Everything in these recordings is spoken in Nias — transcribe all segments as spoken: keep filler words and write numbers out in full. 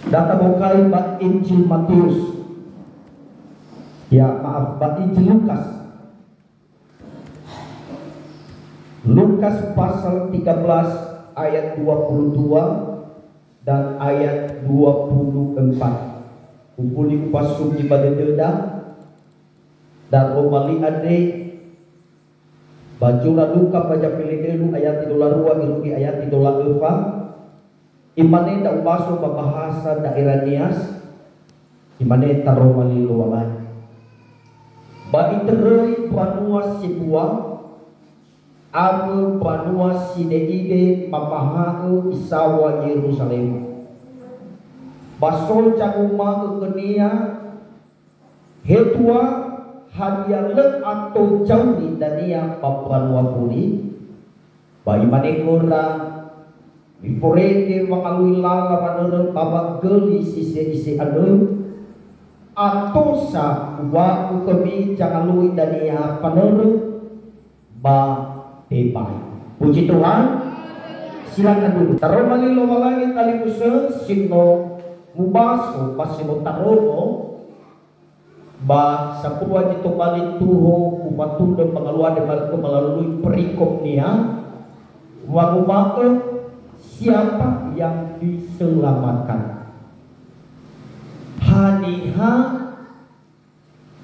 Data bokai ba Injil Matius. Ya, maaf, ba Injil Lukas. Lukas pasal tiga belas ayat dua puluh dua dan ayat dua puluh empat. Umbuli upasugi ba dödöda, daroma li andre, ba zura Luka ba zafele dölu ayati dola rua irugi ayati dola öfa. Imane ndra'ubaso ba bahasa daerah Nias, imane taroma li Lowalangi. Ba itöröi mbanua sebua, awö mbanua side'ide mamaha'ö isaŵa Yeruzalema. Ba so zanguma'ö khönia, "He Tuha, hadia lö ato zauri dania ba mbanua fuli?" Ba imane khöra, "Miforege wangalui lala wanörö ba wangöli si se'ise andrö, ato sa uŵa'ö khömi zangalui dania wanörö ba tebai." Puji Tuhan. Silakan duduk. Taroma li Lowalangi talifusö si no mubaso ba si no tarongo ba sambua zi tobali tuho ufatundrö pangaluade marökö malalui perikopnia, wanguma'ö, "Siapa yang diselamatkan?" Haniha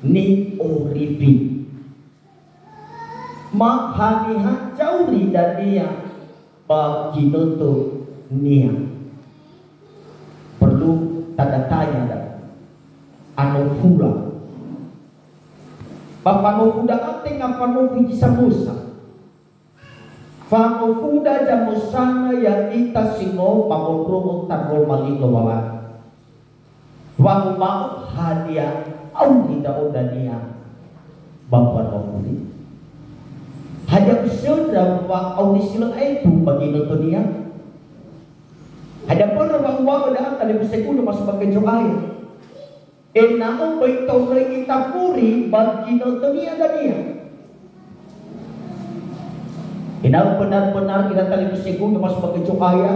ni'orifi. Ma haniha zauri dania ba ginötönia? Perlu tanda tanya da. Anofula. Ba fanofu da'a tenga fanofu zi samösa. Fanofuda zamösana ya'ita si no mamondrongo taroma li Lowalangi. Wanguma'ö, "Hadia auri ndra'o dania ba mbanua fuli? Hadia usöndra wa auri si lö aetu ba ginötönia? Hadia mbörö wa uŵa'ö da'a talifusögu no ma so ba Zo'aya?" Ena'ö böi toröi ita furi ba ginötönia dania. Ena'ö benar-benar ira talifusögu no ma so ba Zo'aya,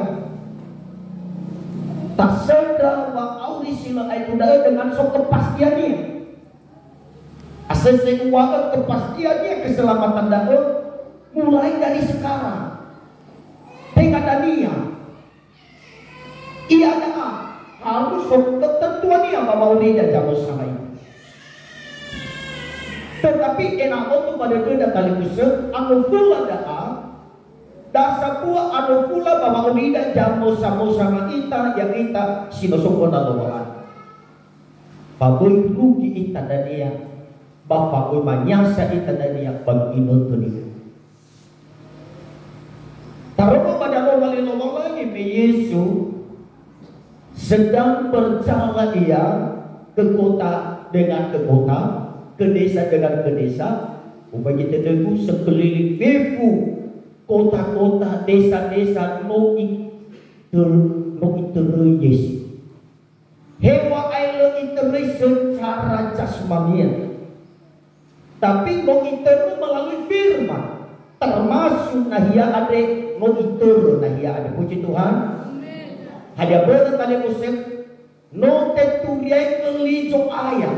tasöndra wa auri si lö aetu da'ö dengan so kepastiannia. Asese uŵa'ö kepastiannia keselamatan da'ö mulai dari sekarang. Tenga dania. Ia da'a harus so ketentuania ba wa'aurida zamösa ita. Tetapi ena'ö otu ba dödöda talifusö, anofula da'a, dasambua anofula ba wa'aurida zamösa-mösa ita, ya'ita si no so khöna Lowalangi. Ba böi rugi ita dania, ba fa böi manyasa ita dania ba ginötönia. Tarongo ba daroma li Lowalangi me Yesu sedang berjalan ia ke kota dengan ke kota, ke desa dengan ke desa, ufaigi tödögu sekeliling fefu kota-kota, desa-desa no i-, tör-, no itöröi Yesu. Heŵa'ae lö itöröi secara jasmania. Tapi no itörö melalui firman, termasuk nahia andre, no itörö nahia andre. Puji Tuhan. Hadia börö talifusö, no teturiaigö li Zo'aya,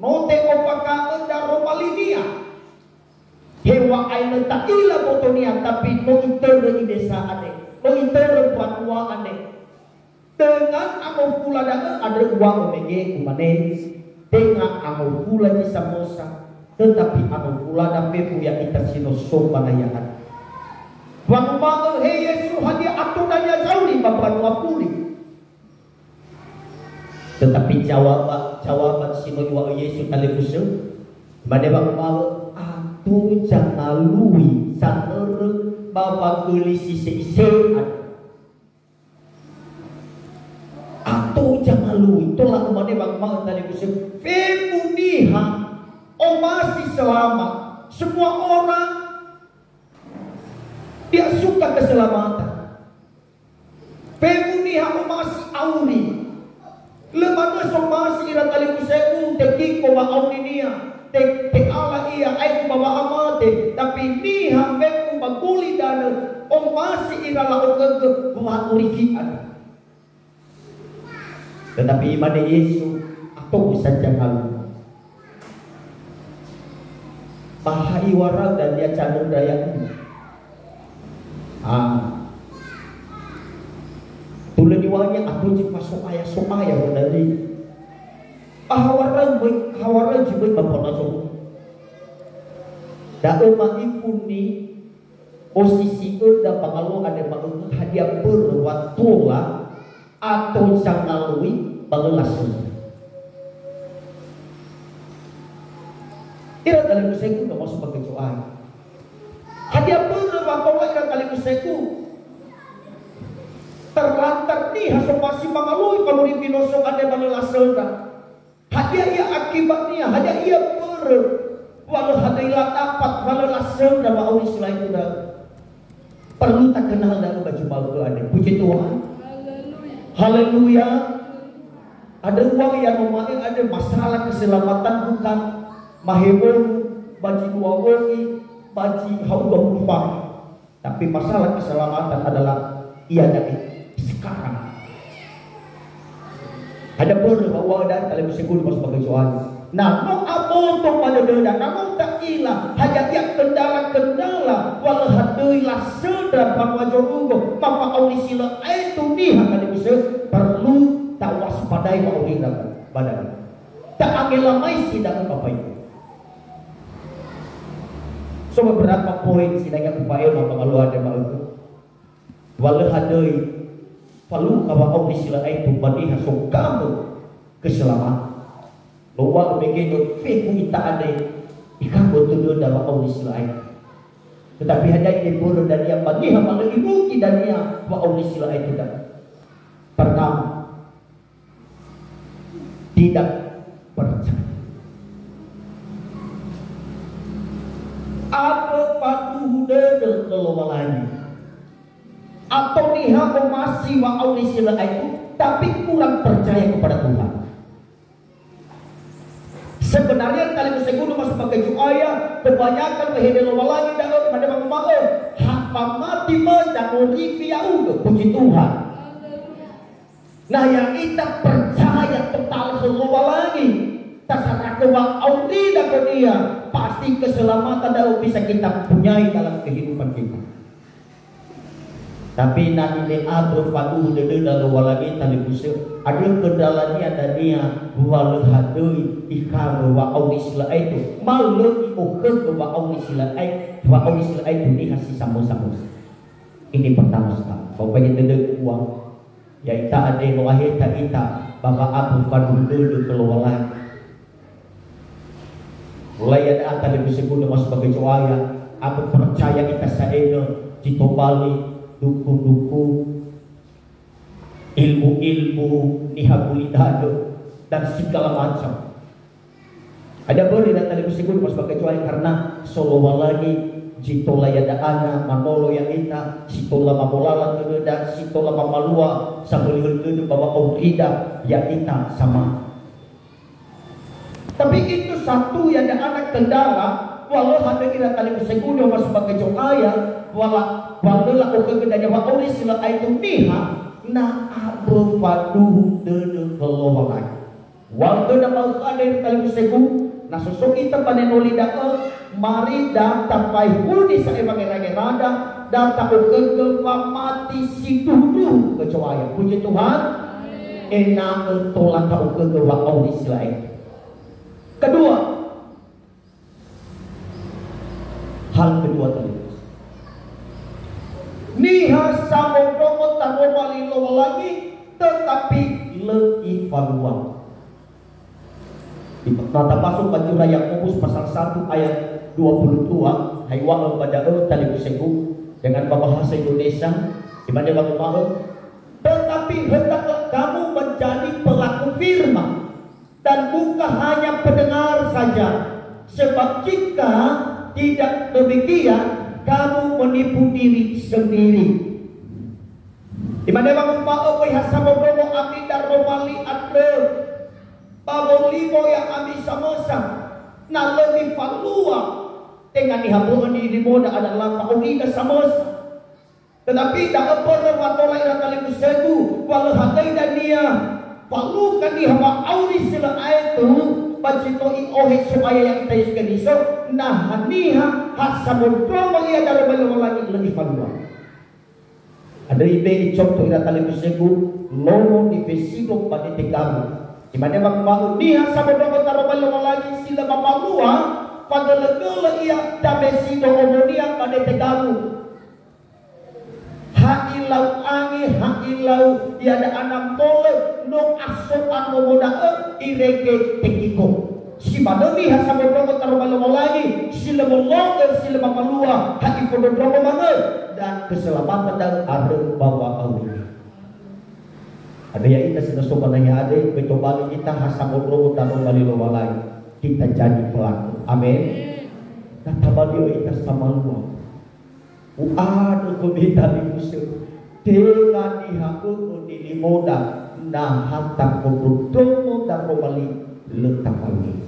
no te'ombakha'ö daroma linia. Heŵa'ae lö ta'ila botonia, tapi no itörö idesa andre, no itörö mbanua andre. Dengan anofula da'ö andrö uŵa'ö mege, umane, tenga anofula zi samösa, tetapi anofulada fefu ya'ita si no so ba nahia andre. Wanguma'ö, "He Yesu, hadia ato dania zauri ba mbanua fuli?" Tetapi jawaba, jawaban si no iŵa'ö Yesu talifusö, mane wanguma'ö, "Ato zangalui sanörö ba wangöli si se'ise andrö." Ato zangalui, tola umane wanguma'ö talifusö, fefu niha omasi selama, semua orang dia suka keselamatan. Fefu niha omasi auri. Lö manö somasi ira talifusögu, tekiko wa'aurinia, te-, te'ala ia aetu ba wa'amate, tapi niha fefu ba gulidanö, omasi ira la'okhögö wa'auri fi'aga. Tetapi imane Yesu, "Ato saja ngalu." Ba ha iwarau dania canöndra ya'ia. Ah. Tulö niŵa'ö ato zi faso'aya-so'aya ho dania. Ba hawarau möi, hawarau zi möi ba Palazo. Da'ö ma'ifu ni osisi'öda ba ngalo andre ma'ökhö hadia mbörö wa tola ato zangalui ba lö lasöndra. Ira talifusögu no maso ba Gejo'aya. Hadia mbörö wa tola ira talifusögu? Terlantar niha somasi mangalui ba lori binoso andre ba lö lasöndra. Hadia ia akibania? Hadia ia mbörö wa lö hadöi ladapat, wa lö lasöndra wa'auri si la'aetu da'ö? Perlu takenal da'ö ba zi ma'ökhö andre. Puji Tuhan. Haleluya. Andrö uŵa'ö ya no ma'e andre masalah keselamatan bukan mahewonu ba zi dua wö'i, ba zi ha'uga hulu fahe. Tapi masalah keselamatan adalah ia dari sekarang. Hadia mbörö wa uŵa'ö da'ö talifusögu no maso ba Gejo'aya. Na no aboto ba dödöda, na no ta'ila hadia ia kendala-kendala wa lö hadöi lasöndra mbanua zorugo, ma wa'auri si lö aetu niha talifusö, perlu tawaspadai wa'aurira ba da'ö. Ta'angelamaisi da'ö Bapak Ibu. So beberapa poin sinangea ufa'ema ba ngalo andre ma'ökhö. Wa lö hadöi falukha wa'auri si lö aetu ba niha sokamö keselamatan. No uŵa'ö mege no fefu ita andre ikamö tödöda wa'auri si lö aetu. Tetapi hadia ine mbörö dania ba niha ba lö irugi dania wa'auri si lö aetu da'ö? Pertama, tidak percaya. Andrö faduhu dödö khö Lowalangi. Ato niha omasi wa'auri si lö aetu, tapi kurang percaya kepada Tuhan. Sebenarnya talifusögu no maso ba Gejo'aya, kebanyakan wehede Lowalangi da'ö, mane wanguma'ö, ha famati möi dangorifi ya'ugö, puji Tuhan. Na ya'ita percaya total khö Lowalangi, tasarahagö wa'aurida khö-Nia, pasti keselamatan da'ö bisa kita punyai dalam kehidupan kita. Tapi na ine andrö faduhu dödöda Lowalangi talifusö, andrö kendalania dania wa lö hadöi ikamö wa'auri si lö aetu, ma lö i'okhögö wa'auri si lö ae-, wa'auri si lö aetu niha si samösa-mösa. Ini pertama sekali. Ba ufaigi tödögu ua, ya'ita andre no aheta ita ba wa'andrö faduhu dödö khö Lowalangi. Mulai ada talifusögu no maso ba Gejo'aya, andrö percaya ita sa'ae no zi tobali duku-duku, ilmu-ilmu niha gulidanö, dan segala macam. Hadia mbörö ira talifusögu no maso ba Gejo'aya? Karena so Lowalangi zi tola ya'ia da'ana manolo ya'ita, si tola mamolala tödöda, si tola mamalua sahölihöli dödö ba wa'aurida ya'ita sama. Tapi itu satu ya, ada anak kendala, wa lö hadöi ira talifusögu no maso ba Gejo'aya, wa la-, wa lö la'okhögö dania wa'auri si lö aetu niha, na andrö faduhu dödö khö Lowalangi. Wa lö na ma'ökhö andre ira talifusögu, na so so ita ba nenoli da'ö, mari da tafaehuni sa'ae wangera-ngerada, da ta'okhögö wamati si duhu-duhu khö Zo'aya. Puji Tuhan. Ena'ö tola ta'okhögö wa'auri si la'aetu. Kedua, hal kedua tadi. Niha samondrongo taroma li Lowalangi, tetapi lö ifalua. Di, na tamasuk ba zura Yakobus pasal satu ayat dua puluh dua, ha iŵa'ö ba da'ö talifusögu dengan ba bahasa Indonesia, imane wanguma'ö, "Tetapi hendaklah kamu menjadi pelaku firman dan bukan hanya pendengar saja, sebab jika tidak demikian, kamu menipu diri sendiri." Imane wanguma'ö, "Böi ha samondrongo ami daroma li andrö, ba wolimo ya'ami samösa, na lö mifalua, tenga niha bö'ö nilimonda adalah fa'aurida samösa." Tetapi da'ö mbörö wa tola ira talifusögu, wa lö hadöi dania Falukha niha wa'auri si lö aetu, ba zi no i'ohe So'aya ya'ita Yesu Keriso, na haniha ha samondrongo ia daroma Lowalangi lö ifalua. Andrö ibe'e conto ira talifusögu, lolo nifesindo ba dete gawu. Imane wanguma'ö niha samondrongo daroma Lowalangi si lö mamalua, fagölö-gölö ia dame sindo omonia ba dete gawu. Ha ilau ange, ha ilau iada'a na mbolö, no aso anomo da'ö irege tekiko. Si manö niha samondrongo daroma Lowalangi, si lö molo'ö, si lö mamalua, ha ifondrondrongo manö, dan keselamatan da'ö andrö ba wa'auri. Andrö ya'ita si no so ba nahia andre, böi tobali ita ha samondrongo daroma li Lowalangi. Kita jadi pelaku. Amin. Na tabali'ö ita samalua. U'andrö khömi talifusögu, tenga niha ö'ö nilimoda, na ha tafondrondrongo daroma li, lö tafaulia.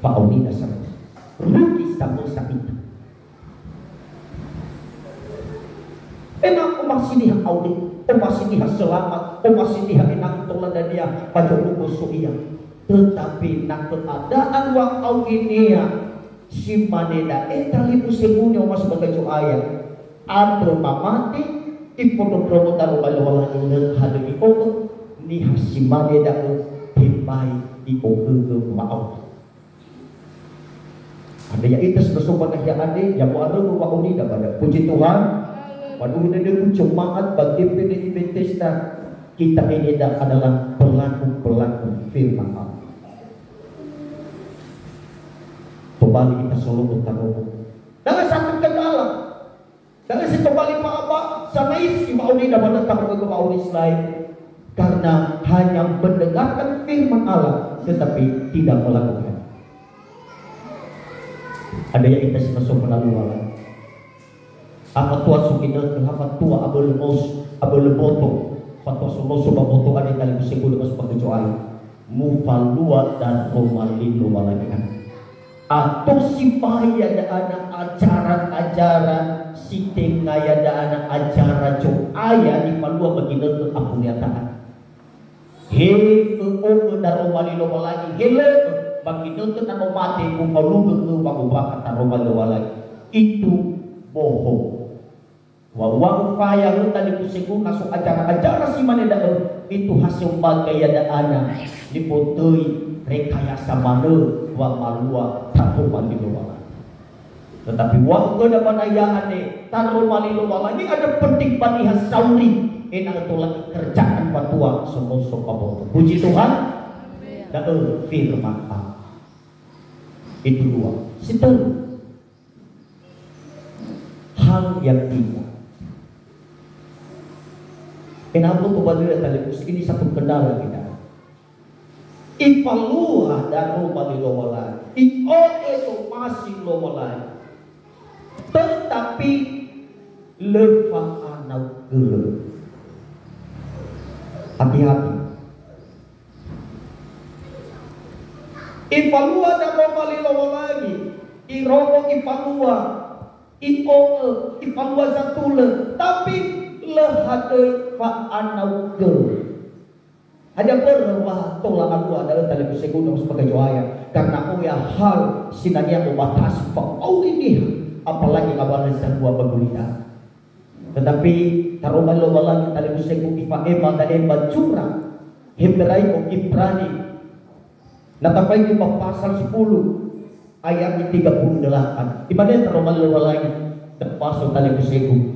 Fa'aurida samösa. Rugi samösa ita. Ena'ö omasi niha auri, omasi niha selamat, omasi niha ena'ö tola dania ba zorugo so ia. Tetapi na keadaan wa'aurinia, si mane da'e talifusögu ni'omasi ba Zo'aya. Andrö mamati, ifondrondrongo daroma Lowalangi lö hadöi i'o'ö, niha si mane da'ö tebai i'ohögö wa'auri. Andrö ya'ita si no so ba nahia andre, ya mo'arögö wa'aurida ba da'ö. Puji Tuhan. Ba dulu dödögu jemaat ba G P D I Bethesda, kita ini adalah pelaku-pelaku firman Allah. Tobali ita solo'ö taromo. Da'ö satu kendala. Da'ö si tobali fa'aba, sanaisi wa'aurida ba da'ö taromo wa'auri si lain. Karena hanya mendengarkan firman Allah, tetapi tidak melakukan. Andrö ya'ita si no so ba nahia andre. Afatua so ginötö, afatua abölö mos-, abölö mboto, fatua so noso ba mboto andre talifusögu lö mos ba Zo'aya. Mufalua daroma li Lowalangi andre. Ato sibai iada'a na ajaran-ajaran si tenga iada'a na ajaran Zo'aya nifalua ba ginötö afu niatahan. He ö'ö daroma li Lowalangi, he lö'ö, ba ginötö na no mate, mufalugu khö wangombakha daroma li Lowalangi. Itu bohong. Wa uŵa'ö faya hö talifusögu na so ajaran-ajaran si mane da'ö, itu ha sombaga iada'a na nifotöi rekayasa manö wamalua daroma li Lowalangi. Tetapi waktu ada mana ia ane, taroma li Lowalangi ada penting ba niha sauri, ena'ö tola ikerjakan fatua so noso ba mboto. Puji Tuhan. Da'ö firman Allah. Itu dua. Si tölu. Hal yang tiga. Ena'ö boto ba dödöda talifusögu, ini satu kendala kita. Ifalua daroma li Lowalangi. I'o'ö zomasi Lowalangi. Tetapi lö fa'anaugölö. Hati-hati. Ifalua daroma li Lowalangi. Irongo ifalua. I'o'ö ifalua zatulö. Tapi lö hadöi fa'anaugölö. Hadia mbörö wa tola alua da'ö talifusögu ni'omasi ba Zo'aya? Karena oya hal sinania membatasi fa'auri niha, apalagi ngawalö zalua ba gulidanö. Tetapi taroma Lowalangi talifusögu ifa'ema da'e ba zura Hebrai'o, Ibrani. Na tafaigi ba pasal sepuluh ayat tiga puluh delapan. Imane taroma Lowalangi, tepaso talifusögu.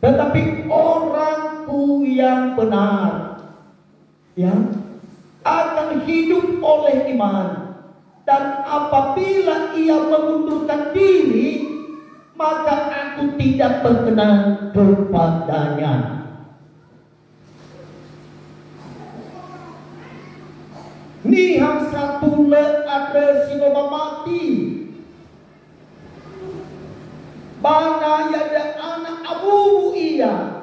Tetapi orangku yang benar, ya, akan hidup oleh iman. Dan apabila ia mengundurkan diri, maka aku tidak berkenan kepadanya. Niha satulö andrö si no mamati. Ba na iada'a na awuwu ia.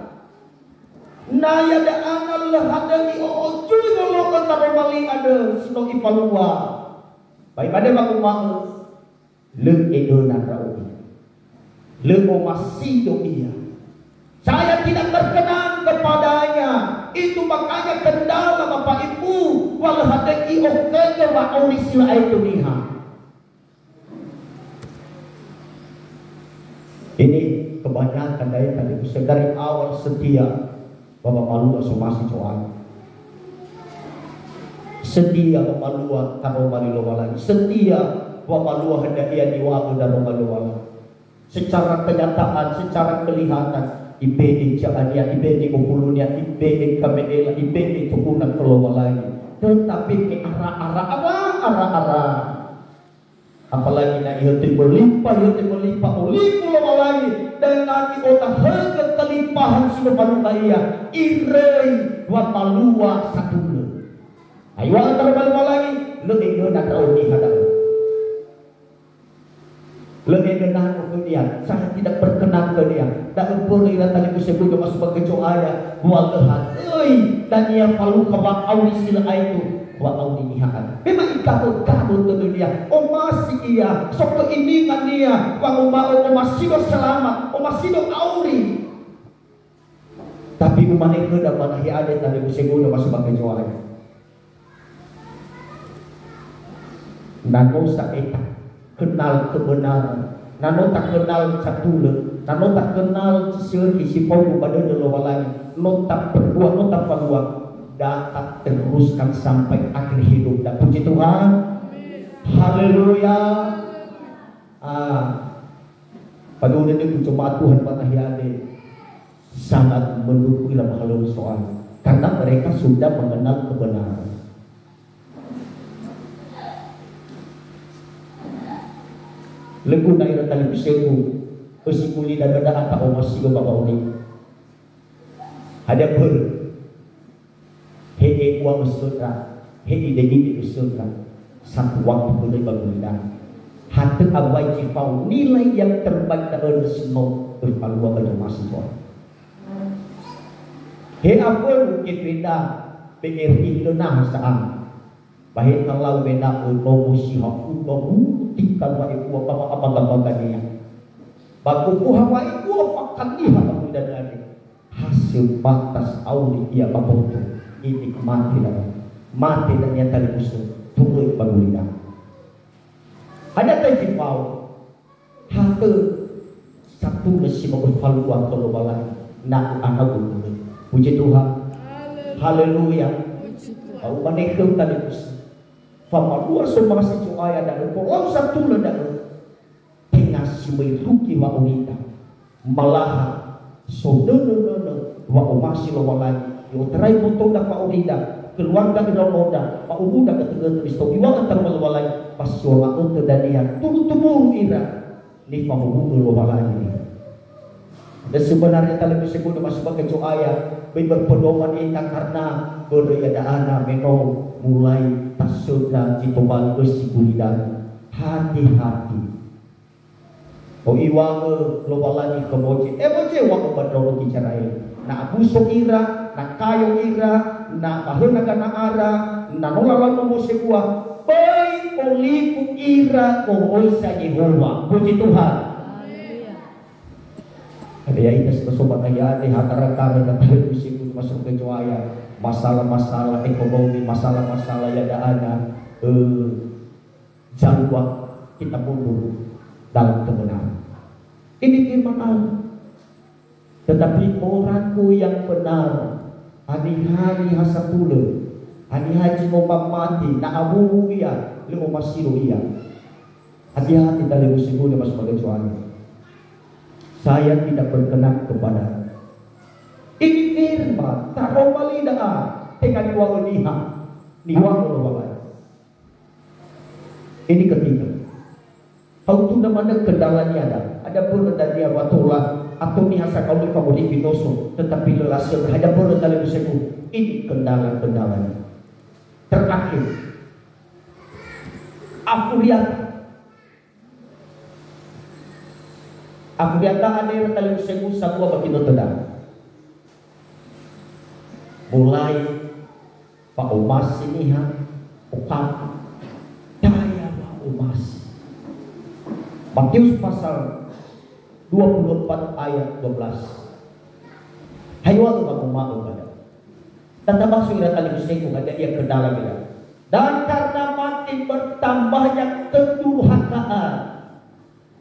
Na iada'a na lö hadöi i'o'ö zui wolo'ö taroma li andrö si no ifalua. Ba imane wanguma'ö, lö enöna ndra'odo. Lö omasido ia. Saya tidak berkenan kepadanya. Itu makanya kendala Bapak Ibu Tohögö wa'auri si lö aetu niha. Ini kebanyakan dari tadi, dari awal setia ba wamalua somasi Zo'aya. Setia wamalua karoma li Lowalangi. Setia wamalua hadia ia niwa'ö daroma Lowalangi. Secara kenyataan, secara kelihatan, ibe'e ja'ania, ibe'e gofulunia, ibe'e kame'ela, ibe'e toguna ke Lowalangi. Tetapi me ara-ara, apa ara-ara. Apalagi na ihötö melimpah, ihötö melimpah olifu Lowalangi, dengan i'otahögö kelimpahan si no falua ia, iröi wamalua satulö. Ayo, antara Lowalangi, lö enöna ndra'o niha da'ö. Lö enöna khönia, sangat tidak berkenan khönia. Da'ö mbörö ira talifusö guna masumagö Zo'aya, wa lö hatoi dania falukha wa'auri si lö aetu, wa'auri niha andrö. Memang igabö-gabö tödönia, omasi ia, so keinginannia, wanguma'ö omasido selamat, omasido auri. Tapi umane khöda ba nahia andre talifusö guna masumagö Zo'aya. Na no sa'ae takenal kebenaran, na no takenal satulö, na no takenal si sökhi si faudu ba dödö Lowalangi, no taperbuat, no tafalua, da tateruskan sampai akhir hidupda. Puji Tuhan. Haleluya. Ah, pada dödögu jemaat Tuhan ba nahia andre, sangat menurutku ira mahalöŵö Zo'aya. Karena mereka sudah mengenal kebenaran. Lö guna ira talifusögu, ösi gulida dödö ata omasido ba wa'auri. Hadia mbörö? He ewua ösöndra, he ide-ide ösöndra, satu waktu börö ba gulidanö. Hatö awai zi fao nilai yang terbaik da'ö si no öfalua ba zomasi Zo'aya. He afönu gefeda B R I lö naha sa'ae. Ba he talau wena'ö nomo si hafuta huti kalua ewua ba wa'abagabagania. Ba gofu hawa ewua fakaniha ba gulidanö andre. Ha sebatas auri ia ba boto, inikmati da'ö. Mate dania talifusö, toröi ba gulidanö. Hadia taiti fao? Hatö satulö si no öfalua khö Lowalangi, na u'anau gögö. Puji Tuhan. Haleluya. Ba umane khöu talifusö, famalua somasi Zo'aya da'ö, folau satulö da'ö. Tenga si möi rugi wa'aurida. Malaha sonönö-nönö wa'omasi Lowalangi, i'otarai botoda fa'aurida, keluarga iraonoda, fa'uhuda götö-götö Kristo, iŵa'ö taroma Lowalangi, ba si wanga'ötö dania, turu-tumuru ira, nifahuhu'ö Lowalangi. Dan sebenarnya talifusö guna masumagö Zo'aya, böi berpedoman ita karena börö iada'a na me no mulai tasöndra zi tobali ösi gulidanö. Hati-hati. Iŵa'ö Lowalangi khö Moze, "E Moze, wa'ö ba ndraono Gizera'eli, na abuso ira, na kayo ira, na fahöna gana'ara, na no lalau nomo sebua, böi olifu ira goroisa Yehowa." Puji Tuhan. Haleluya. Ada ya'ita si so ba nahia andre, hatara-tara na talifusö guna masumagö Zo'aya, masalah-masalah ekonomi, masalah-masalah iada'a na, eh, zalua kita mundur dalam kebenaran. Ini firman Allah. Tetapi orangku yang benar, haniha-niha satulö, haniha zi no mamati, na awuwu ia, lö omasido ia. Hati-hati talifusö guna masumagö Zo'aya. Saya tidak berkenan kepada ini firman, taroma li da'a, tenga niŵa'ö niha, niŵa'ö Lowalangi. Ini ketiga. Hau tunda manö kendalania da. Ada börö dania wa tola, ato niha sakauli fangorifi noso, tetapi lö lasöndra. Ada börö talifusögu. Ini kendala-kendalania. Terakhir. Afuriata. Afuriata andre talifusögu sambua ba ginötöda. Mulai fa'omasi niha, okati, taya wa'omasi. Matius pasal dua puluh empat ayat dua belas. Hayo wa'ö wanguma'ö bada. Tatabaso ira talifusögu hadia ia kendala ira. Dan karena makin bertambahnya kedurhakaan,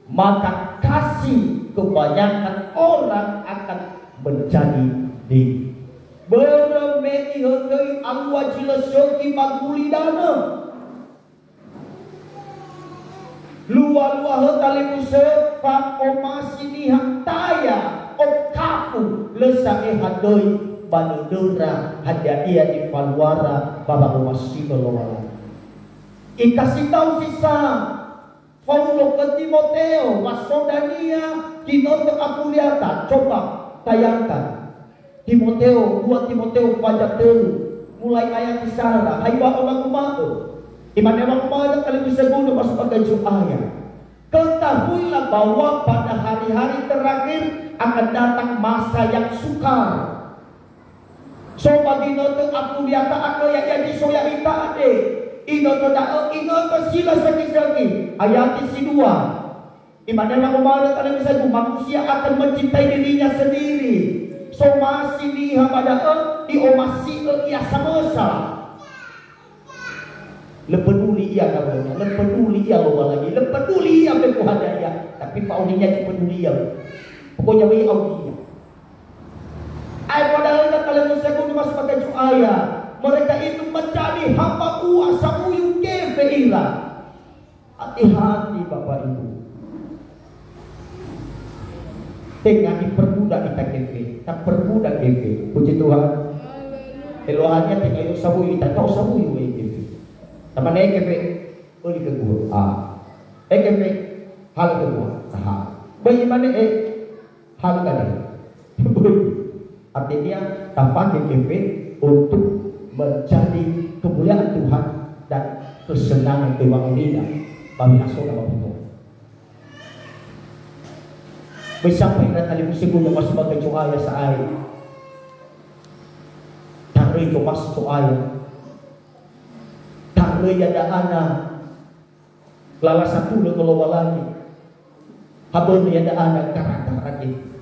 maka kasih kebanyakan orang akan menjadi dingin. Börö me ihötöi alua zi lö sökhi ba gulidanö. Lua-lua hö talifusö fa'omasi niha taya, okafu, lö sa'ae hadöi ba dödöra hadia ia nifaluara ba wa'omasi'ö Lowalangi. Ikasih tahu si sa Faulo khö Timoteo, wa so dania ginötö afuriata, coba bayangkan. Timoteo, dua Timoteo faza tölu, mulai ayat sara, hai wa'o wanguma'ö. Imane wanguma'ö talifusö guna masuk ba Zo'aya. Ketahuilah bahwa pada hari-hari terakhir akan datang masa yang sukar. So ba ginötö afuriata andrö ya'ia zi so ya'ita andre. Inötö da'ö, inötö si lö sökhi-sökhi. Ayat si dua. Imane wanguma'ö talifusö guna, manusia akan mencintai dirinya sendiri. Somasi niha ba da'ö, i'omasi'ö ia samösa. Lö peduli ia nawönia, lö peduli ia Lowalangi, lö peduli ia fefu hadia ia, tapi fa'aurinia zi peduli ia. Pokoknya wöi auri ia. Aefa da'ö na talifusö guna masuk ba Zo'aya, mereka itu menjadi hamba buah sa'uyu gefe ira. Hati-hati, Bapak Ibu. Tenga iperbudak ita gefe, taperbudak gefe. Puji Tuhan. Eluahania tenga i'osawuyu ita, ta'osawuyu wöi gefe. Tamane gefe, öli keguhö. Ah. E gefe, hal keguhö. Taha. Böi imane, eh, Hal tadi. Artinya, tafake gefe untuk menjadi kemuliaan Tuhan dan kesenangan Tuhan ini, ba wehasona ba buku. Böi sampai ira talifusö guna masuk ba Zo'aya sa'ae. Taröi Thomas Zo'aya. Taröi ya'ia da'ana. Lala satulö khö Lowalangi. Habönö ya'ia da'ana gara-gara gefe.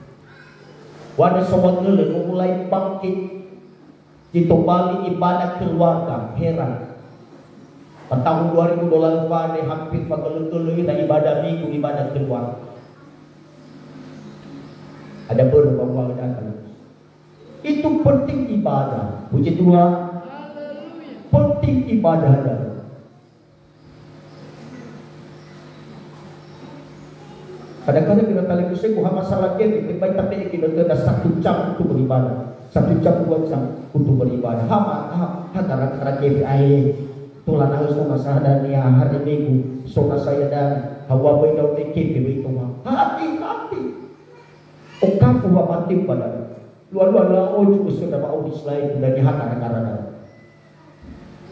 Wa'andrö sowangölö no mulai bangkit, zi tobali ibadah keluarga, heran. Ba tahun dua ribu dua belas andre hampir fagölö-gölö ira ibadah minggu, ibadah keluarga. Ada börö ba uwa'ö da'ö. Itu penting ibadah. Puji Tuhan. Penting ibadah, saudara. Kadang-kadang ira talifusö guna ha masalah gefe, tebai tabe'e ginötöda satu jam untuk beribadah, satu jam, dua jam untuk beribadah. Ha ma-, ha, ha gara-gara gefe ae. Tola na'ö so nasa dania hari Minggu, so nasa ya'ia dania, hawa böi da'ö gefe böi toha. Hati-hati. Okafu wamati pada. Lua-lua la'o juga sudah ba'o Israel, sudah dihantar gara-gara.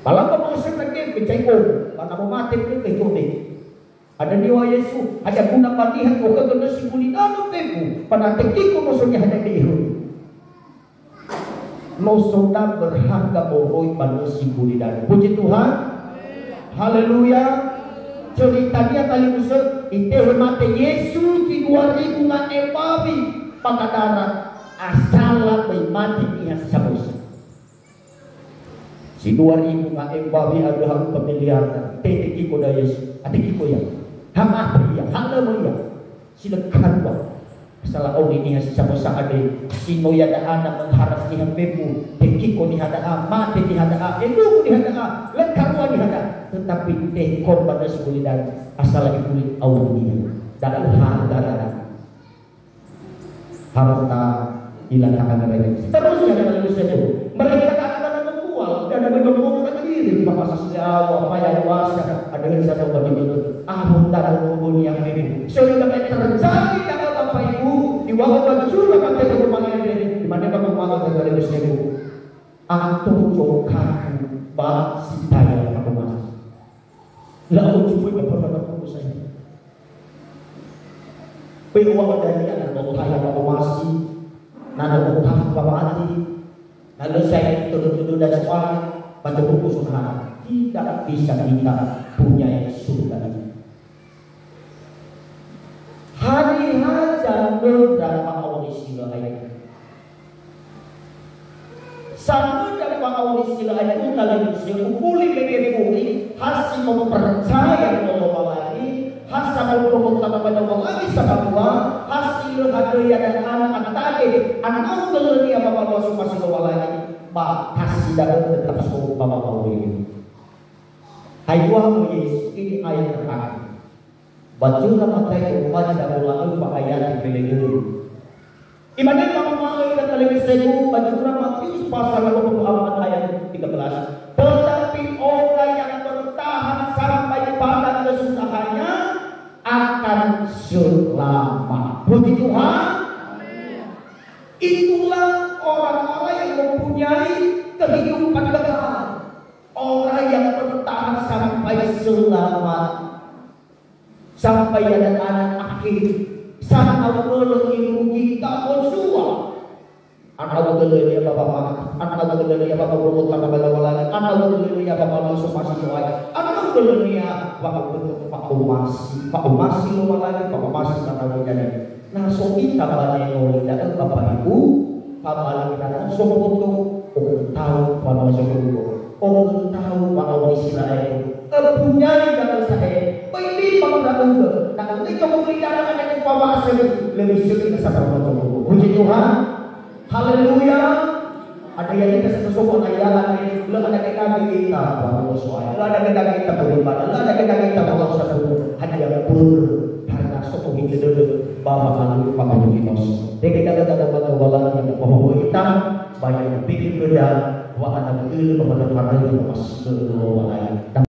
Ba lamba mangosöta gefe, cai omo, ba na momate gefe, cobe. Ada niŵa'ö Yesu, hadia guna ba niha ni'okhögö nösi gulidanö fefu, ba na tekiko no so niha da'e be'e höli. No so ndra berharga moroi ba nösi gulidanö. Puji Tuhan. Haleluya. Ceritania talifusö, itehe mate Yesu zi dua ribu nga'e mbawi ba Gadara, asala böi mate niha si samösa. Si dua ribu nga'e mbawi andrö ha u'ö miliarda, tekiko da Yesu, a tekiko ia. Ha mate ia, ha lömö ia. Si lö karua. Asala auri niha si samösa andre, si no ya'ia da'ana mengharap niha fefu, tekiko niha da'a, mate niha da'a, endugu niha da'a, lö karua niha da'a. Tetapi teh korban nösi gulidanö, asala ifuli auri niha. Da'ö harga da'a. Harta ila tangan. Seterusnya, Bapak Ibu, mereka akan membual dan menyombongkan diri di masa sejauh apa yang kuasa ada di sana bagi itu. Abu tahu dunia ini. Sehingga terjadi, Bapak Ibu, di waktu juga pakai rumah ini, di mana Bapak Ibu dari Muslim. Atau cokaku ba sitaya Bapak Mas. La'o jumui ba perbuatan dosa ini. Pei uwa wadania na la'o taya ba omasi, na la'o kafu ba mati, na lö sai tödö-tödö dan soal, baca buku saudara. Tidak bisa kita punya surga ini. Hariha zanöndra fa'auri si lö aetu. Sanöndra fa- Auri si lö aetu talifusö, ufuli mege fuli, ha si no percaya khö Lowalangi, ha samondrongo tanö ba Lowalangi samalua, ha si lö hadöi ya'ia ana atade, anau gölönia ba mbanua somasi Lowalangi, ba tasi da'ö tetap so ba wa'auri. Hai dua Yesu, ini ayat terakhir. Ba zura Matayo, ba zura Matayo, ba ayat tiga puluh. Imane wanguma'ö ira talifusögu ba zura Matius pasal dua puluh empat ayat tiga belas, "Tetapi orang yang bertahan sampai pada kesuksesannya akan selamat." Puji Tuhan. Itulah orang-orang yang mempunyai kehidupan kekal. Orang yang bertahan sampai selamat. Sampai ada anak akhir, sanau gölö irugi ta mozua. Anau gölönia ba wamati, anau gölönia ba mbo'otaga ba Lowalangi, anau gölönia ba mbanua somasi Zo'aya, anau gölönia ba mbo'o-, fa'omasi, fa'omasi Lowalangi, fa'omasi ba nawönia. Na so ita ba nenoli da'ö, Bapak Ibu, fabali na no so mboto, ogötau ba no so mboto. Ogötau ba no Israel. Öpunyai da'ö sa'ae, böi lima ndra'ugö. Na öli toguli da'ö ane ufawasö, lebih seri na sabawa toguli. Puji Tuhan. Haleluya. Ada yang kita sama-sama layani, lö ada kita kita, ba no soal. Lö ada kita kita beribadah, lö ada kita kita ba no satu. Hadia pun, karena so uhi dödö, ba mahalu, ba mahalu nos. Dege kita kata, kata, kata, yang bahwa kita, ba yang pikir kerja, wa ana betul, ba mana para, yang masih belum mulai.